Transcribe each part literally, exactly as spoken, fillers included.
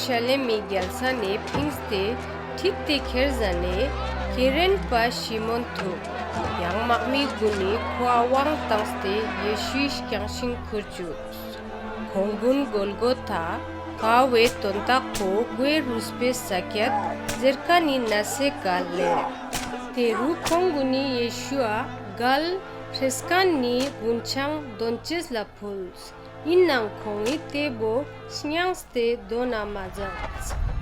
ཤ་ལེམ་མི་གྱལ་ས་ནེ་ཕིངས་ཏེ་ཁྲིད་དེ་ཁྱེར་ཟ་ནེ་ཀེ་རེན་པ་ཤི་མོན་ཐུག། ཡང་མག་མི་གུན་ནི་ཁོའ་བང་ཏངས་ཏེ་ཡེ་ཤུའི་རྐྱང་ཤིང་ཁུར་ཅུགས། ཁོང་གུན་གོལ་གོ་ཐ་ཀ་བོའེ་དོན་དག་པོ་གོའེ་རུས་པའེ་ས་ཀྱད་ཟེར་ཁན་ནི་ནས་སི་ཀ་ལེབས། ཏེ་རུ་ཁོང་གུན་ནི་ཡེ་ཤུའ་གལ་ཕྲེས་ཁན་ནི་གུན་ཆང་དོན་ཅེས་ལ་ཕུལ། ཨིན་ནའང་ཁོང་ངི་ཏེ་བོ་སྙངས་ཏེ་དོན་ན་མ་ཛདས།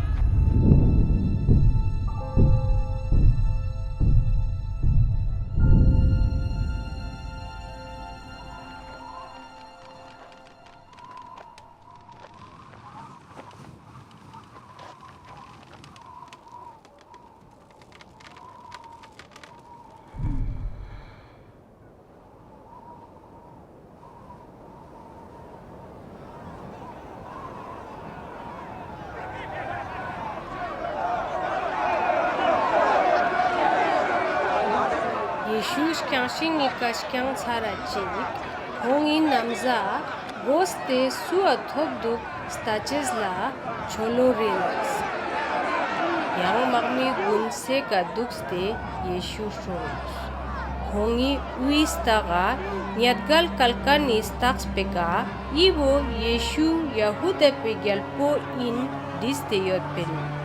ཡེ་ཤུ་རྐྱང་ཤིང་ངི་ཀ་རྐྱངས་ཚར་ར་ཅིག་ཁོང་ངི་ན་བཟའ་གོས་ཏེ་སུའ་ཐོབ་དུག་ལྟ་ཅེས་ལ་ཆོ་ལོ་རིལ། ཡང་མག་མི་གུན་སའེ་ཀ་དུགས་ཏེ་ཡེ་ཤུ་སྲུངས། ཁོང་ངི་འུའི་སྟག་ག་ཉད་གལ་ཀལ་ཁན་ནི་སྟགས་པོའེ་ཀ་འི་བོ་ཡེ་ཤུ་ཡ་ཧུ་དཱ་པའེ་གྱལ་པོ་ཨིན་བྲིས་ཏེ་ཡོད་པིན།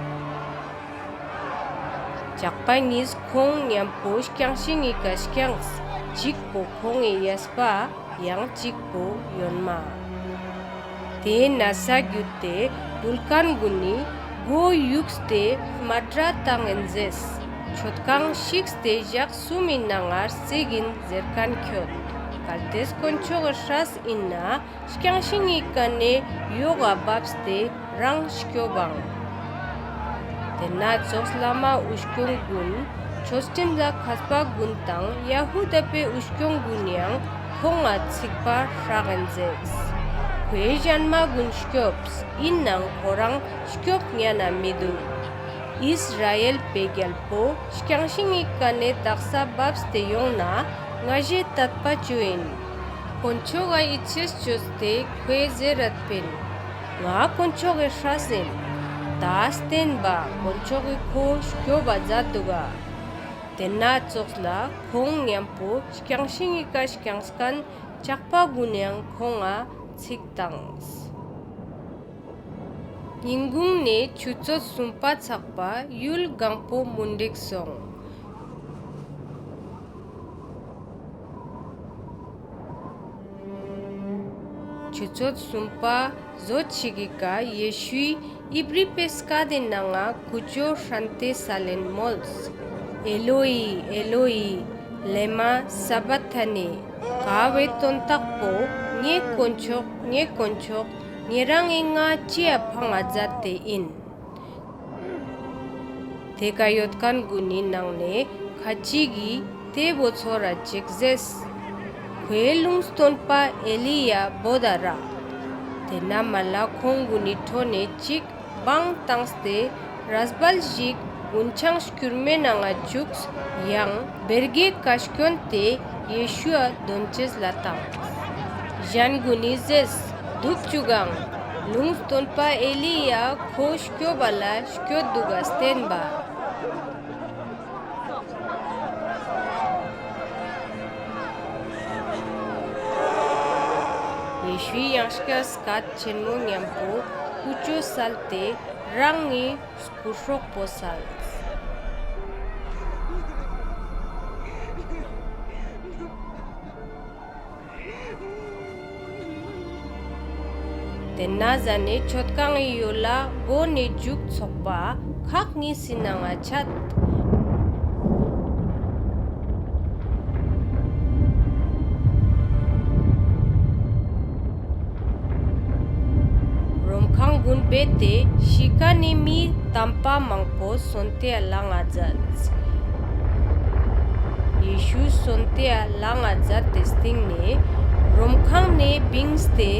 ཇག་པ་ཉིས་ཁོང་ཉམ་པོ་རྐྱང་ཤིང་ངི་ཀ་རྐྱངས། ཅིག་པོ་ཁོང་ངི་ཡས་པ་ཡང་ཅིག་པོ་ཡོན་མ། ཏེ་ནས་ས་གྱུད་ཏེ་གྲུལ་ཁན་གུན་ནི་གོ་ཡུགས་ཏེ་མ་དྲ་ཏང་ཨིན་ཟེརས། ཆོད་ཁང་ཤིགས་ཏེ་ཞག་སུམ་མི་ནང་ང་རྩིག་ཨིན་ཟེར་ཁན་ཁྱོད། གལ་ཏེ་དཀོན་མཆོག་གི་སྲས་ཨིན་ན་རྐྱང་ཤིང་ངི་ཀ་ནེ་ཡོག་ག་བབས་ཏེ་རང་སྐྱོབ་བང་། ཏེན་ན་ཙོགས་ལ་མ་འུ་སྐྱོང་གུན་ཆོས་ཁྲིམས་ལ་ཁས་པ་གུན་དང་ཡ་ཧུ་དཱ་པའེ་འུ་སྐྱོང་གུན་ཡང་ཁོང་ང་ཚིག་པ་སྲག་ཨིན་ཟེརས། ཁོའེ་ཞན་མ་གུན་སྐྱོབས། ཨིན་ནའང་ཁོ་རང་སྐྱོབ་ཉན་ན་མི་དུག། ཨིས་ར་ཨེལ་པའེ་གྱལ་པོ་རྐྱང་ཤིང་ངི་ཀ་ནེ་དག་ས་བབས་ཏེ་ཡོང་ན་ང་ཞེ་ཏད་པ་ཅོ་ཨིན། དཀོན་མཆོག་ག་ཡིད་ཆེས་ཅོས་ཏེ་ཁོའེ་ཟེར་རད་པིན། ང་དཀོན་མཆོག་གི་སྲས་ཨིན། ཏ་སྟེན་པ་དཀོན་མཆོག་གི་ཁོ་སྐྱོབ་བ་ཛད་དུག་ག། ཏེན་ན་ཙོགས་ལ་ཁོང་ཉམ་པོ་རྐྱང་ཤིང་ངི་ཀ་རྐྱངས་ཁན་ཇག་པ་གུན་ཡང་ཁོང་ང་ཚིག་ཏངས། ཉིན་གུང་ནེ་ཆུ་ཚོད་སུམ་པ་ཚག་པ་ཡུལ་གང་པོ་མུན་དིག་སོང་། ཆུ་ཚོད་སུམ་པ་ཟོ་ཅིག་གི་ཀ་ཡེ་ཤུའི་ཨིབ་རི་པའེ་སྐད་དི་ནང་ང་ཀུ་ཅོ་ཧྲན་ཏེ་སལ་ཨིན་མོལས། ཨེ་ལོ་ཨི་ཨེ་ལོ་ཨི་ལེ་མ་ས་བཀ་ཐ་ནི། ཀ་བོའེ་དོན་དག་པོ་ངའེ་དཀོན་མཆོག་ངའེ་དཀོན་མཆོག་ཉེ་རང་ངི་ང་ཅིའ་ཕང་ང་ཛད་ཏེ་ཨིན། ཏེ་ཀ་ཡོད་ཁན་གུན་ནི་ནང་ནེ་ཁ་ཅིག་གི་ཏེ་བོ་ཚོར་ར་ཅིག་ཟེརས། ཁོའེ་ལུང་སྟོན་པ་ཨེ་ལི་ཡཱ་བོད་ད་རག། ཏེན་ན་མ་ལ་ཁོང་གུན་ནི་ཕྲོ་ནེ་ཅིག་བང་ཏངས་ཏེ་རས་བལ་ཞིག་གུན་ཆང་སྐྱུར་མོའེ་ནང་ང་ཅུགས་ཡང་བེར་གའེ་ཀ་སྐྱོན་ཏེ་ཡེ་ཤུའ་དོན་ཅེས་ལ་ཏངས། ཞན་གུན་ནི་ཟེརས། དུག་ཅུག་གང་། ལུང་སྟོན་པ་ཨེ་ལི་ཡཱ་ཁོ་སྐྱོབ་བ་ལ་སྐྱོད་དུག་ག་སྟེན་པ། ཡེ་ཤུའི་ཡང་སྐྱར་སྐད་ཆེན་མོ་ཉམ་པོ་ཀུ་ཅོ་སལ་ཏེ་རང་ངི་སྐུ་སྲོག་པོ་སལ། ཏེན་ན་ཟ་ནེ་ཆོད་ཁང་ངི་ཡོལ་ལ་གོ་ནེ་ཇུག་ཚག་པ་ཁག་ཉིས་སི་ནང་ང་ཆད། རོམ་ཁང་གུན་བེས་ཏེ་ཤི་ཁན་ནི་མི་ཏམ་པ་མང་པོ་སོན་ཏེའ་ལང་ང་ཛདས། ཡེ་ཤུ་སོན་ཏེའ་ལང་ང་ཛད་ཏེ་སྟིང་ནེ་རོམ་ཁང་ནེ་བིངས་ཏེ་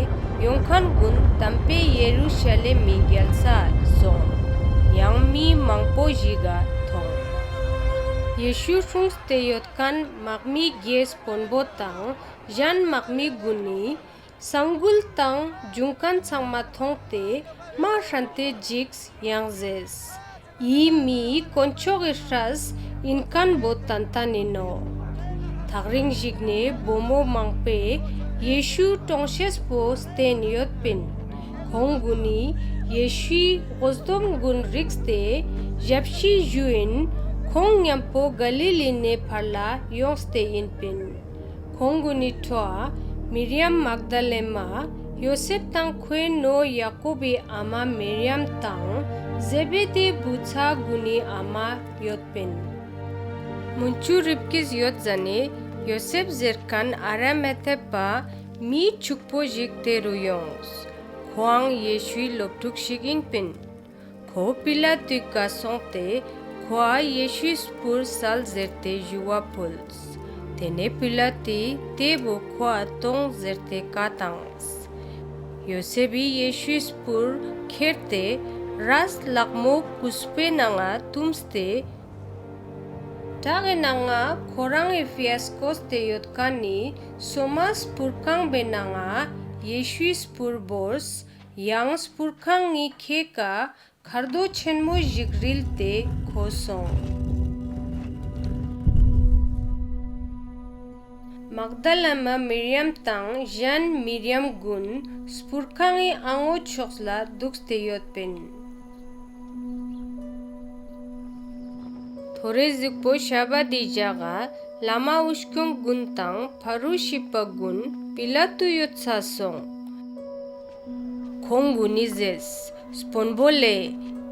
ཡོང་ཁན་གུན་ཏམ་པའེ་ཡེ་རུ་ཤ་ལེམ་མི་གྱལ་སའ་སོང་། ཡང་མི་མང་པོ་ཞིག་ག་ཐོང་། ཡེ་ཤུ་སྲུངས་ཏེ་ཡོད་ཁན་མག་མི་གྱེས་དཔོན་པོ་དང་ཞན་མག་མི་གུན་ནི་ས་གུལ་དང་ཇུང་ཁན་ཚང་མ་ཐོང་སྟེ་ མ་ཧྲན་ཏེ་ཇིགས་ཡང་ཟེརས། འི་མི་དཀོན་མཆོག་གི་སྲས་ཨིན་ཁན་བོ་ཏན་ཏན་ཨིན་ནོག། ཐག་རིང་ཞིག་ནེ་བུ་མོ་མང་པོའེ་ཡེ་ཤུ་ཀྲོངས་ཤེས་པོ་ལྟེན་ཡོད་པིན། ཁོང་གུན་ནི་ཡེ་ཤུའི་གོས་དོམ་གུན་རིགས་ཏེ་ཞབས་ཕྱི་ཞུ་ཨིན། ཁོང་ཉམ་པོ་ག་ལི་ལི་ནེ་ཕར་ལ་ཡོངས་ཏེ་ཨིན་པིན། ཁོང་གུན་ནི་ཕྲོའ་མིར་ཡམ་མག་དལ་ཨེ་མ་ཡོ་སེབ་དང་ཁོའེ་ནོ་ཡ་ཀོབ་བི་ཨ་མ་མིར་ཡམ་དང་ཟེ་བེ་དིའི་བུ་ཚ་གུན་ནི་ཨ་མ་ཡོད་པིན། མུན་ཆུ་རིབ་ཀིས་ཡོད་ཟ་ནེ་ཡོ་སེབ་ཟེར་ཁན་ཨ་ར་མེ་ཐེབ་པ་མི་ཕྱུག་པོ་ཞིག་ཏེ་རུ་ཡོངས། ཁོའང་ཡེ་ཤུའི་ལོབ་ཕྲུགས་ཤིག་ཨིན་པིན། ཁོ་པི་ལ་ཏུའི་ཀ་སོང་སྟེ་ཁོའ་ཡེ་ཤུའི་སྤུར་སལ་ཟེར་ཏེ་ཞུ་བ་ཕུལས། ཏེ་ནེ་པི་ལ་ཏུའི་ཏེ་བོ་ཁོའ་ཏོང་ཟེར་ཏེ་ཀའ་ཏངས། ཡོ་སེབ་བི་ཡེ་ཤུའི་སྤུར་ཁྱེར་ཏེ་རས་ལག་མོ་ཀུས་པའེ་ནང་ང་ཏུམས་ཏེ་བྲག་གི་ནང་ང་ཁོ་རང་ངི་ཕིའ་སྐོས་ཏེ་ཡོད་ཁན་ནི་སོ་མ་སྤུར་ཁང་བོའེ་ནང་ང་ཡེ་ཤུའི་སྤུར་བོརས། ཡང་སྤུར་ཁང་ངི་ཁའེ་ཀ་ཁར་རྡོ་ཆེན་མོ་ཞིག་རིལ་ཏེ་ཁོ་སོང་། མག་དལ་ཨ་མ་མིར་ཡམ་དང་ཞན་མིར་ཡམ་གུན་སྤུར་ཁང་ངི་ཨ་ངོ་ཕྱོགས་ལ་དུགས་ཏེ་ཡོད་པིན། ཐོ་རེ་ཟུགས་པོ་ཤ་བད་དི་ཞག་ག་བླ་མ་འུ་སྐྱོང་གུན་དང་ཕ་རུ་ཤི་པ་གུན་པི་ལ་ཏུ་ཡོད་ས་སོང་། ཁོང་གུན་ནི་ཟེརས། སྤོན་པོ་ལེ།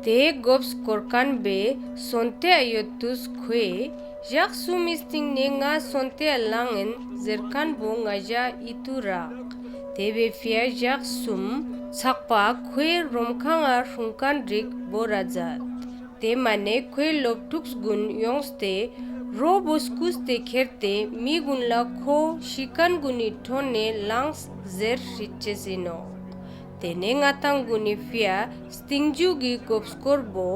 ཏེ་གོབ་སྐོར་ཁན་བོའེ་སོན་ཏེའ་ཡོད་ཏུས་ཁོའེ་ཞག་སུམ་མི་སྟིང་ནེ་ང་སོན་ཏེའ་ལངས་ཨིན་ཟེར་ཁན་བོ་ང་ཞའ་ཨིད་ཏུ་རག། ཏེ་བོའེ་ཕིའ་ཞག་སུམ་ཚག་པ་ཁོའེ་རོམ་ཁང་ང་སྲུང་ཁན་རིགས་བོར་ར་ཛད། ཏེ་མ་ནེ་ཁོའེ་ལོབ་ཕྲུགས་གུན་ཡོངས་ཏེ་རོ་བོ་སྐུས་ཏེ་ཁྱེར་ཏེ་མི་གུན་ལ་ཁོ་ཤི་ཁན་གུན་ནི་ཕྲོ་ནེ་ལངས་ཟེར་ཤིད་ཅེས་ཨིན་ནོག། ཏེ་ནེ་ང་དང་གུན་ནི་ཕིའ་སྟིང་ཇུག་གི་གོབ་སྐོར་བོ་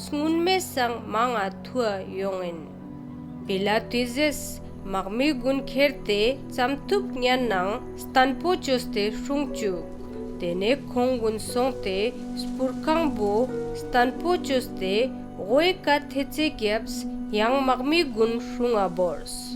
སྔུན་མའེ་སང་མང་ང་ཐུའ་ཡོང་ཨིན། པི་ལ་ཏུའི་ཟེརས། མག་མི་གུན་ཁྱེར་ཏེ་ཙམ་ཐུབ་ཉན་ནང་སྟན་པོ་ཅོས་ཏེ་སྲུང་ཅུག། ཏེ་ནེ་ཁོང་གུན་སོང་སྟེ་སྤུར་ཁང་བོ་སྟན་པོ་ཅོས་ཏེ་གོའེ་ཀ་ཐེ་ཚེ་གྱབས། ཡང་མག་མི་གུན་སྲུང་ང་བོརས།